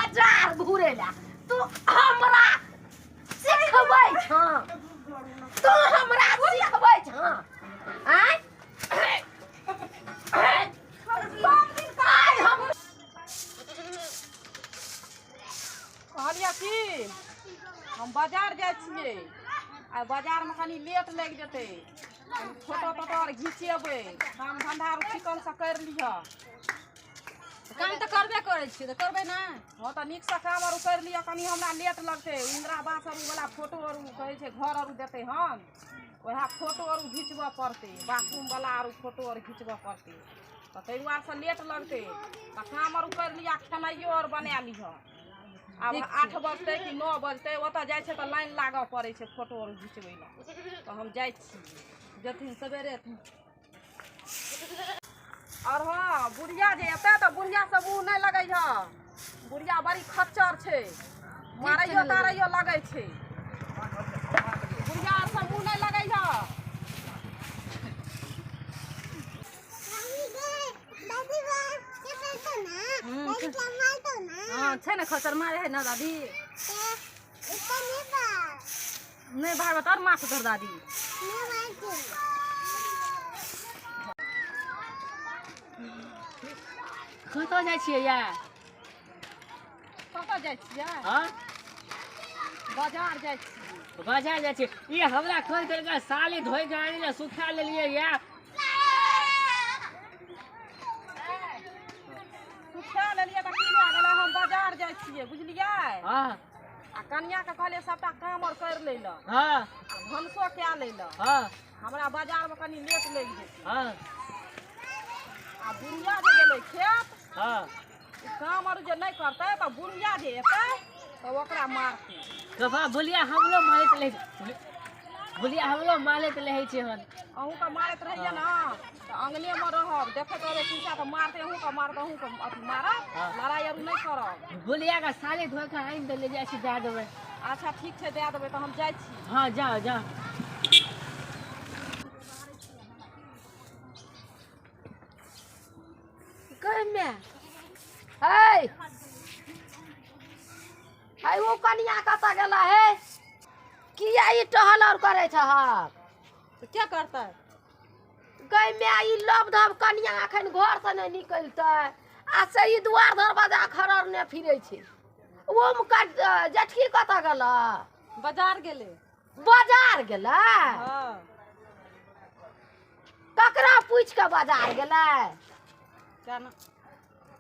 बाजार घुरे ला तू हमरा सिखबै छह तू हमरा सिखबै छह आँय आइ हम कहलियै की हम बाजार जाइ छियै आ बाजारमे कनि लेट लागि जेतै कनि फोटो तोटो आर घिचेबै काम धन्धा आर चिकनसँ करि लिहऽ काम तऽ करबे करै छियै तऽ करबै ने हँ तऽ नीकसँ काम आर करि लिअ कनि हमरा लेट लगतै इन्दिरा आवास आर वला फोटो आर कहै छै घर आर देतै हन वएह फोटो आर घिचबऽ पड़तै बाथरूम वला आर फोटो आर घिचबऽ पड़तै तऽ ताहि दुआरेसँ लेट लगतै तऽ काम आर करि लिअ खेनाइयो आर बना लिहऽ आब 8 बजतै कि 9 बजतै ओतऽ जाइ छै तऽ लाइन लागऽ पड़ै छै फोटो आर घिचबै लए तऽ हम जाइ छी जथिन सवेरे अथिन और हँ बुढ़िया जे एतै तऽ बुढ़िया से मुँह नहि लगै ह बुढ़िया बड़ी खच्चर छै मारैयो तारैयो लगै छै बुढ़िया आर से मुँह नहि लगै ह हँ छै ने खच्चर मारे है ने दादी नहि भागत आओर मारतौ तोहर दादी कतऽ जाइ छियै या कतऽ जाइ छियै हँ बाजार जाइ छियै बाजार जाइ छियै ई हमरा खोलि देलकै साली धोइ कऽ आनि लए सुखा लेलियै या सुखा लेलियै तऽ की भए गेलै हम बाजार जाइ छियै बुझलियै हँ आ कनियाके कहलियै सबटा काम आर करि लै लए हँ आ भनसो कए लै लए हँ हमरा बाजारमे कनि लेट लागि जेतै हँ आ बुढ़िया जे गेलै खेत हँ ओ काम आर जे नहि करतै तऽ बुढ़िया जे एतै तऽ ओकरा मारतै कपा बुलिया हमरो मारैत रहै छै बुलिया हमरो मारैत रहै छै हन अहूँके मारैत रहैया ने तऽ अङ्गनेमे रहब देखैत रहबै पीछा तऽ मारतै अहूँके मारतै अहूँके अथी मारत हँ। लड़ाइ आर नहि करब बुलिया के साली धोइ कऽ आनि देले जाइ छी दए देबै अच्छा ठीक छै दए देबै तऽ हम जाइ छी हँ जाओ जाओ गै माय है है ओ कनिया कतऽ गेला हे किया ई टहल और करै छहक तऽ के करतै गै माय ई लब धब कनिया एखन घरसँ नहि निकलतै आ से ई दुआर दरवाजा खड़रने फिरै छै ओम जेठकी कतऽ गेला बाजार गेलै बाजार गेलै हँ ककरा पूछि कऽ बाजार गेलै केना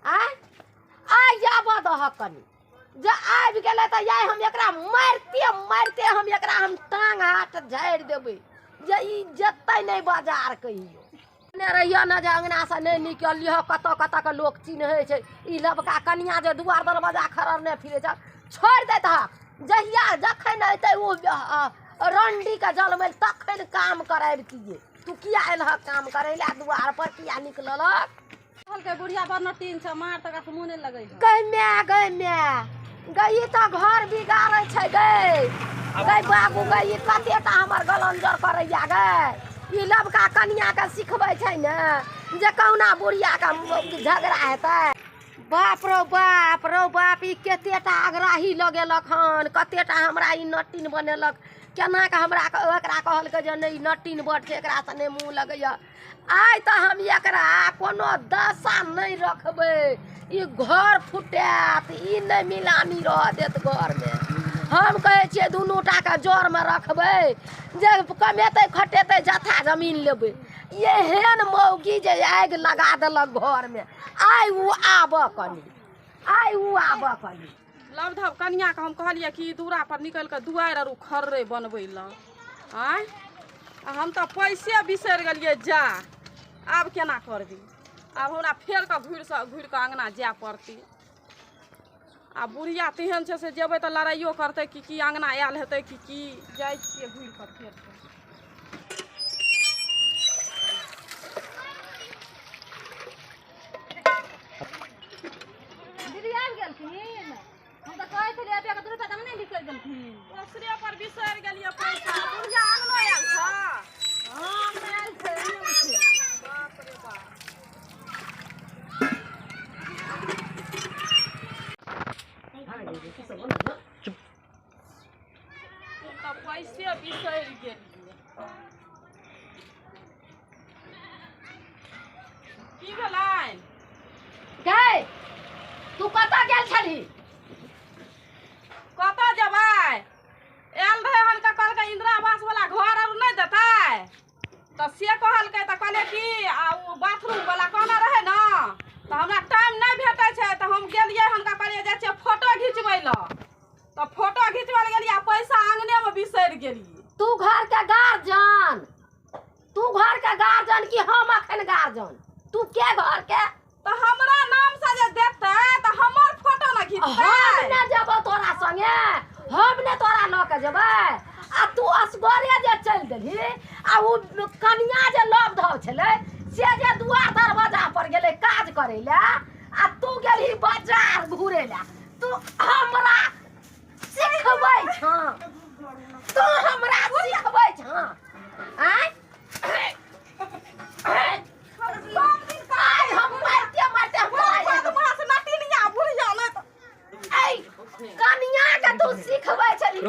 आँय आइ आबऽ दहक कनि जे आबि गेलै तऽ आइ हम एकरा मारिते मारिते हम एकरा हम टांग हाथ झाड़ि देबै जे ई जेतै नहि बाजार कहियो ने रहियो ने जे अङ्गनासँ नहि निकलियो कतऽ कतऽ के लोक चिन्है छै ई लबका कनिया जे दुआर दरवाजा खड़रने फिरै छै छोड़ि दैत हक जहिया जखन अयतै ओ रंडीके जलमै तखन काम कराबितियै तू किया एलहक काम करै लए दुआर पर किया निकललक कहलकै बुढ़िया बड़ नटीन छै मार तकरा से मुँह नहि लगै है गै माय गै माय गै ई तऽ घर बिगाड़ै छै गै गै बाबू गै ई कते टा हमर गलंजर करैया गै ई लबका कनियाके सिखबै छै ने जे कहुना बुढ़ियाके झगड़ा हेतै बाप रौ बाप रौ बाप ई कते टा अगराही लगेलक हन कते टा हमरा ई नटिन बनेलक केना कऽ हमरा एकरा कहलकै जे नहि ई नटिन बड़ छै एकरासँ नहि मुँह लगैया आइ तऽ हम एकरा कोनो दशा नहि रखबै ई घर फुटायत ई नहि मिलानी रहऽ देत घरमे हम कहै छियै दुनू टाके जरमे रखबै जे कमेतै खटेतै जथा जमीन लेबै एहन मौगी जे आगि लगा देलक घरमे आइ ओ आबऽ कनि आइ ओ आबऽ कनि लव धब कनियाके हम कहलियै कि दूरा पर निकलि कऽ दुआरि आर खर्रे बनबै लए आँय आ हम तऽ पैसे बिसरि गेलियै जा आब केना करबै आब हमरा फेर कऽ घुरिसँ घुरि कऽ अङ्गना जाय पड़तै आ बुढ़िया तेहन छै से जेबै तऽ लड़ाइयो करतै कि की अङ्गना आयल हेतै कि की जाइ छियै घुरि कऽ फेरसँ दीदी आबि गेलखिन हम तऽ कहै छलियै अभी दू रुपया तऽ नहि बिसरि गेलखिन ओसरे पर बिसरि गेलियै पैसा बुढ़िया अङ्गनो आयल छ हँ अङ्गना आयल छै अङ्गना छै बाप रे बाप पैसे बिसरि गेलियै। की भेलै गै? तू कतऽ गेल छलही? कतऽ जेबै, आयल रहै हन तऽ कहलकै इंदिरा आवास वाला घर आर नहि देतै, तऽ से कहलकै। तऽ कहलियै की आ ओ बाथरूम वाला कहने रहै ने, तऽ हमरा टाइम नहि भेटै छै, तऽ हम गेलियै हनका कहलियै जाइ छियै फोटो घिचबै लए, तऽ फोटो घिचबै लए गेलियै आ पैसा आङ्गनेमे बिसरि गेलियै। तू घर के गार्जियन, तू घर के गार्जियन कि हम अखन गार्जियन? तू के घर के? तऽ हमरा नाम से जे देतै तऽ हमर फोटो ने हम घिचतै। ने जेबौ तोरा संगे, हम ने तोरा लऽ के जेबै। आ तू असगरे जे चलि देलही, आ उ कनिया जे लव धव छलै से जे दुआर दरवाजा पर गेलै काज करै लए, आ तू गेलही बाजार घुरै लए। तू हमरा सिखबै छँ? तू हमरा सिखबै छँ? आँय, आइ हम मारिते मारिते हम बदमाश नटिनिया बुढ़िया नहि तऽ ऐ कनिया के तू सिखबै छली।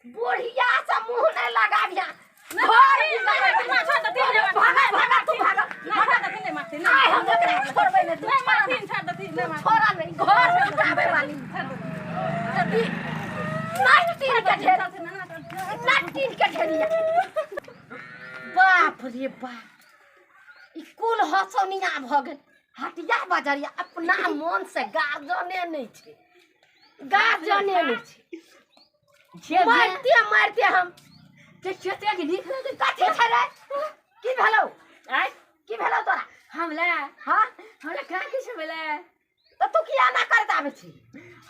बुढ़िया से मुँह नहि लगाबिहा। घर भागा भागा, तू भागा। आइ हम एकरा छोड़बै नहि। तू छोड़ा नहि, छोड़ा नहि, घर लुटाबै वाली ई नटिन के ढेर, नटिन के ढेरिया। बाप रे बाप, ई कुल हसौनिया भऽ गेल। हटिया बजरिया अपना मन से गार्जने नहि छै, गार्जने नहि छै। मारते मारते हम जे खेते के नीक लगै। कथी छै रे? की भेलौ? आँय? की भेलौ तोरा? हमरा? हाँ। हमरा कहाँ किछु भेलै। तऽ तू किया ना करैत आबै छी?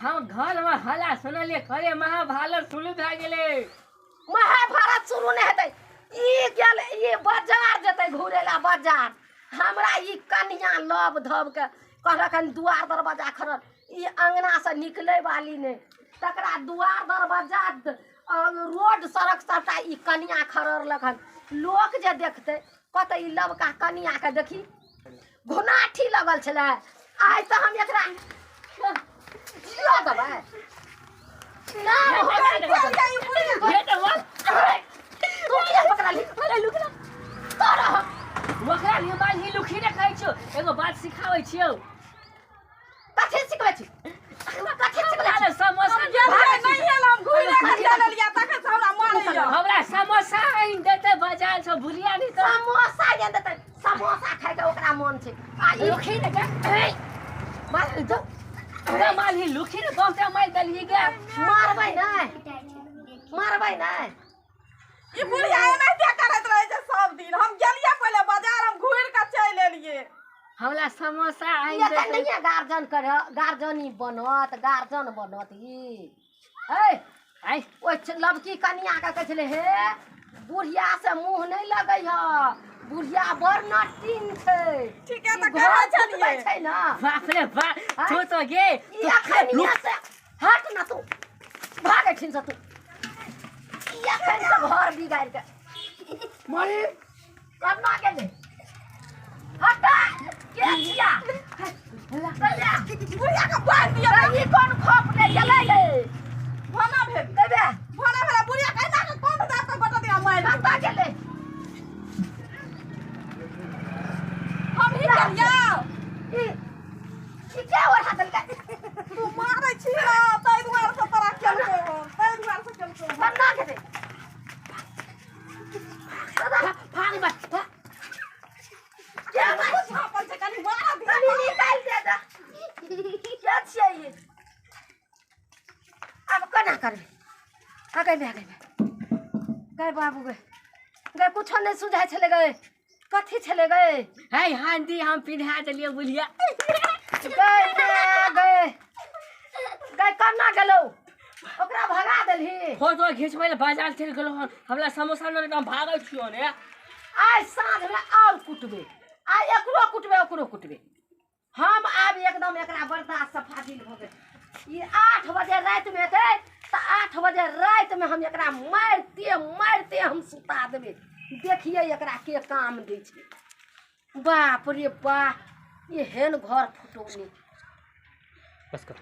हम घरमे हल्ला सुनलियै, कहलियै महाभारत शुरू भए गेलै। महाभारत शुरू नहि हेतै। ई गेल, ई बाजार जेतै घुरै ला बाजार। हमरा ई कनिया लब धब के कहलक हन दुआर दरवाजा खड़ल, ई अंगना से निकलै वाली नहि, तकरा दुआर दरवाजा रोड सड़क सबटा ई कनिया खड़लक हन। लोक जे देखतै कहतै ई लबका कनिया के देखी घुनाठी लगल छलै। आइ तऽ हम एकरा जियो देबै नाम हो गेल। हे तऽ बोल। तू किया पकड़लही? अरे लुक ना तोरा हम ओकरा लिए बाल ही लुखी ने कहै छियौ, एगो बात सिखाबै छियौ। कथी सिखबै छी? कथी सिखबै छी? समोसा। गेलियै नहि आयल, हम घुरि कऽ चलि एलियै, तखन से हमरा मारैया। हमरा समोसा आनि देतै बाजार से भुलिया नहीं तऽ। समोसा आनि देतै, समोसा खाइके ओकरा मन छै। आ ई लुखी ने गे। ए, मार दो। माल ही लुखी ने बहुते मारि देलही गे। मारबै नहि, मारबै नहि। ई बुढ़िया एनाहिते करैत रहै छै सब दिन। हम गेलियै पहिले बाजार, हम घुरि कऽ चलि एलियै। हमरा समोसा आनि ई एखन देतै। नहिये गार्जन कर, गार्जनी बनत, गार्जन बनत ई। ए आइ ओहि लबकी कनिया के कहै छलै, हे बुढ़िया से मुँह नहि लगै ह, बुढ़िया बड़ नटिन छै। ठीके ई तऽ घर कहै छुटबै छलियै। छै ने। बाप रे बाप, तू तो गे ई अखन से हट ना, तू भाग एठिन से। तू ई अखन से घर बिगाड़ि के मरी कन्ना गेलै। हटा के छिया कहिया बुढ़िया के बान्हि दिअ। ई कोन खप ले गेलै गे? भाना भेल। देबे। भाना भेल। बुढ़िया के एना के कोन दाब के गोटा दिया मारि। कतऽ गेलै? हम ही गेलियै। ई ई के ओढ़ा देलकै? तू मारै छी ने ताहि दुआरे से तोरा केलकौ हन, ताहि दुआरे से केलकौ हन। कन्ना गेलै? भाग बस। के मारै? छापल छै, कनि मारऽ दिअ। कनि निकालि दे दे। के छियै ई? आब केना करबै? आ गए गए गए बाबू गए गए, कुछो नहि सुझाइ छलै गए, कथी छलै गए? है हांडी हम पिन्हा देलियै बुढ़िया। गए गए गए, कन्ना गेलौ? ओकरा भगा देलही? फोटो घिचबै लए बाजार चलि गेलहुँ हन, हमरा समोसा नहि हम भागै छियौ ने। आइ साँझमे आओर कुटबै, आइ एकरो कुटबै, ओकरो कुटबै हम। आब एकदम एकरा बर्दाश्त से फाजिल भऽ गेल। ई 8 बजे रातिमे एतै तऽ 8 बजे रातिमे हम एकरा मारिते मारिते हम सुता देबै। देखियै एकरा के काम दै छै। बाप रे बाप, एहन घर फुटौनी। बस कर।